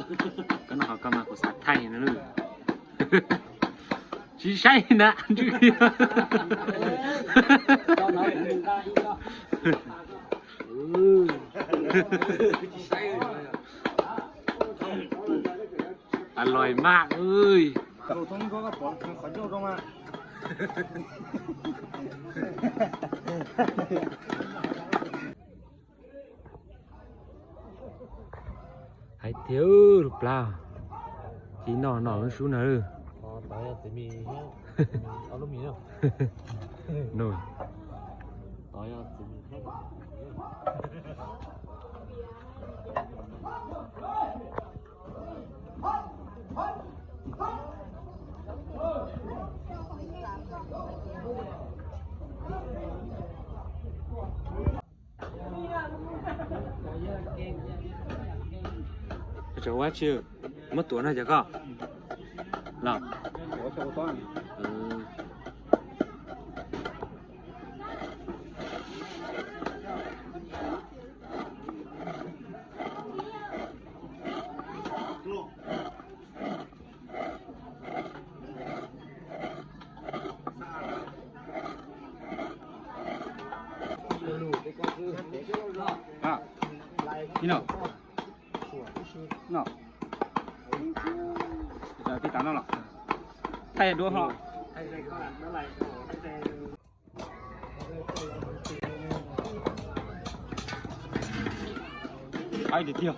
Koj noj qhov ko mas kuv xav thaij no lawm. Tsis saib na. Aloi maj. Hais tias lub plab, tsis noj noj lub sub na. Muab tuav no cov koj los. Tij tas no los thaij duab ho. Qab tiag tiag.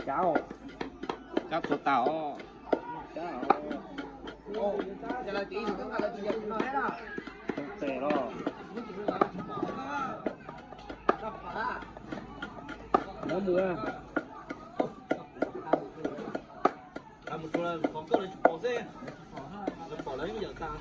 Cab, cab tuag tas os. Tes los. Mus. Mus tsuas qhov koj lawv tsis pom xwb, lawv pom lawv yeej yawm tas.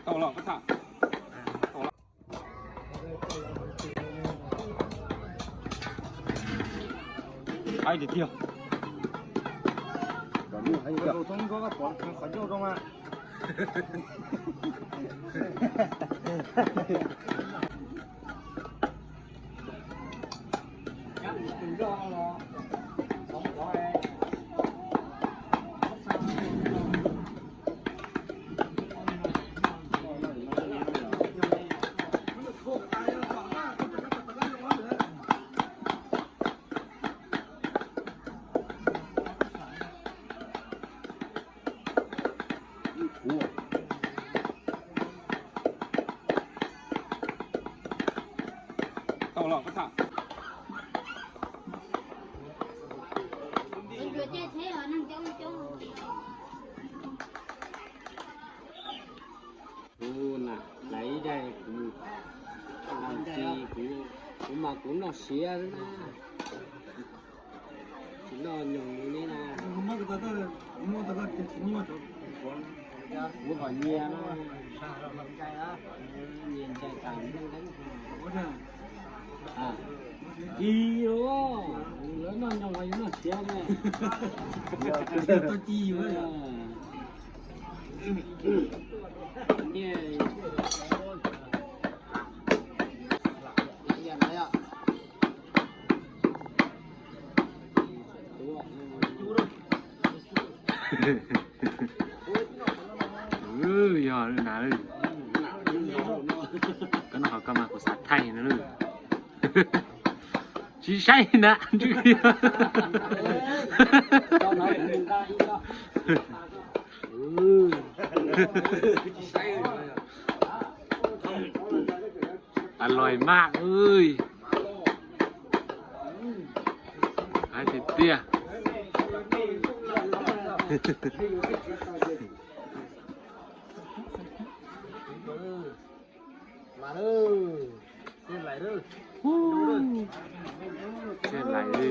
Tau los koj tham. Qab tiag tiag. Tau los koj tham. Kuv na, laiv ib daig kuv, kuv mas kuv noj siav xwb na. Tsis noj nyoos li neb na. Kuv qhov nyias na, nyias ntsais tas ntuj leeb. Ci los, lawv noj nyoos los yus noj siav ne. Yog na, koj noj qhov ko mas kuv xav thaij no lawm. Tsis saib na. Aloi maj. Hais tias Tiag. Seb lais li.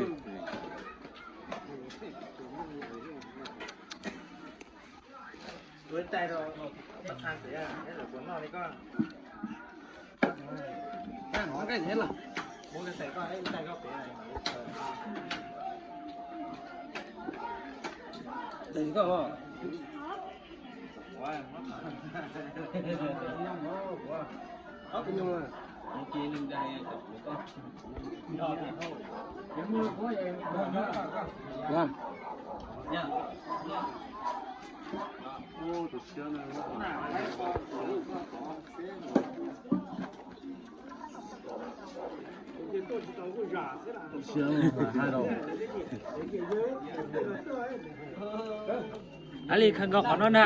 Ab li kha nkaus qhov no na.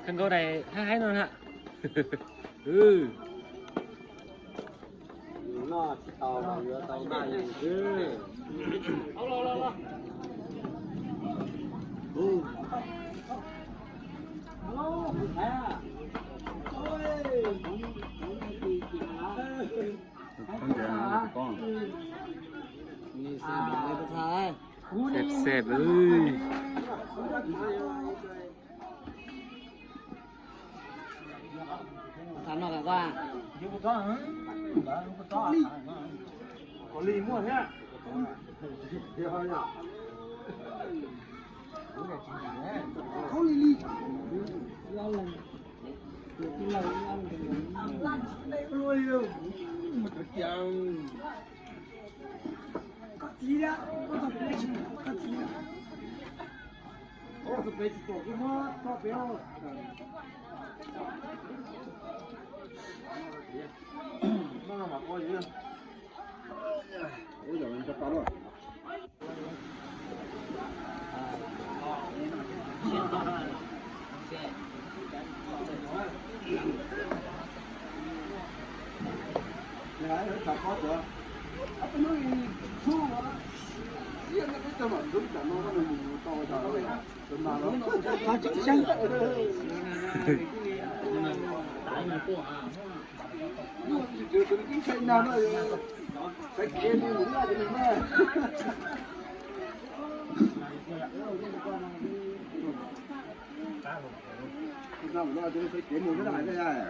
Kha nkaus daim haib haib no na. Noj tsis tau los yuav tau noj yus xwb. Xeeb xeeb. Xav noj tas koj a? Qhov li muaj thiab. Qhov li li. Koj txiv, koj txiv.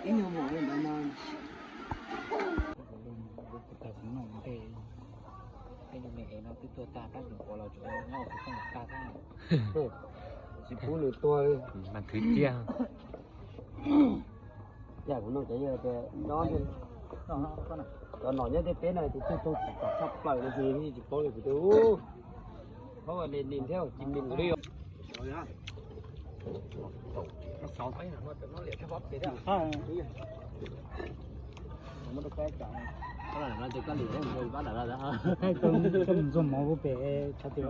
Ib nyuag mus ntawd no, lub tag kuv noj ntej, tej me es no twb tuag tag, tab sis ua los tsuas nyob ua tus kheej tag tag. Tsis pub nws tuag li. Mas thwv ciaj. Yam kuv noj cov yog tias nyob, cov nom nyob tej teb no ces tug tug tsis kom tshaj plaws li ces tsis paub li kuv tias, paub ua nim thiab ci nim li. Ntxuag mov pem tshav twm.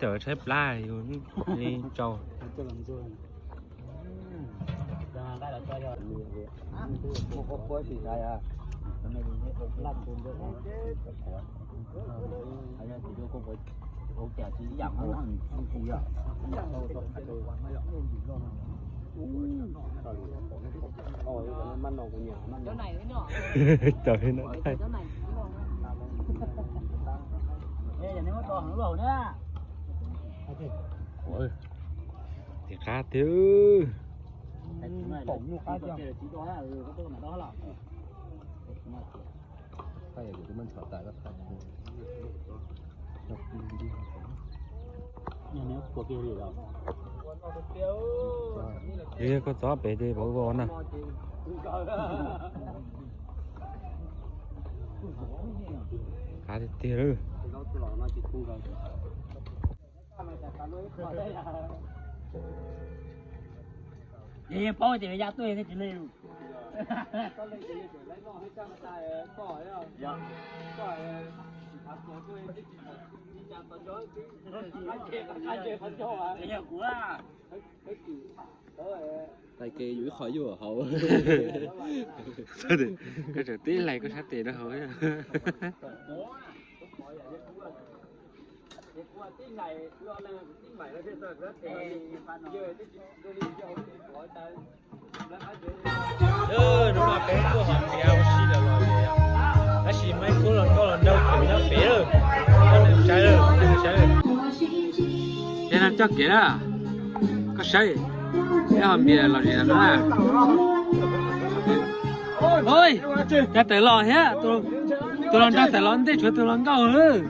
Thaum tshaib plab yus li tsau. Cov no, tiv qab tiag. Yog koj txov pem ces vauv vau na. Qab tiag tiag lawm. Yeej paub tias ya tuaj thiaj tsis li. Yog kuv a. Tais ke yus ib qho yuj hauv. Koj tseem tib lais koj sab tes rau hauv. Hnub no peb tuaj hom npias ua si lawm los li, tab sis Maiv Kub los nkauj los nraug tseem nyob pem lawm. Koj saib lawm, koj saib lawm. Yog no coj kev na, koj saib, peb hom npias los li no na. Oj, cas tawm los thiab, tus los nraug tawm los ntej tshuav tus los nkauj lawm.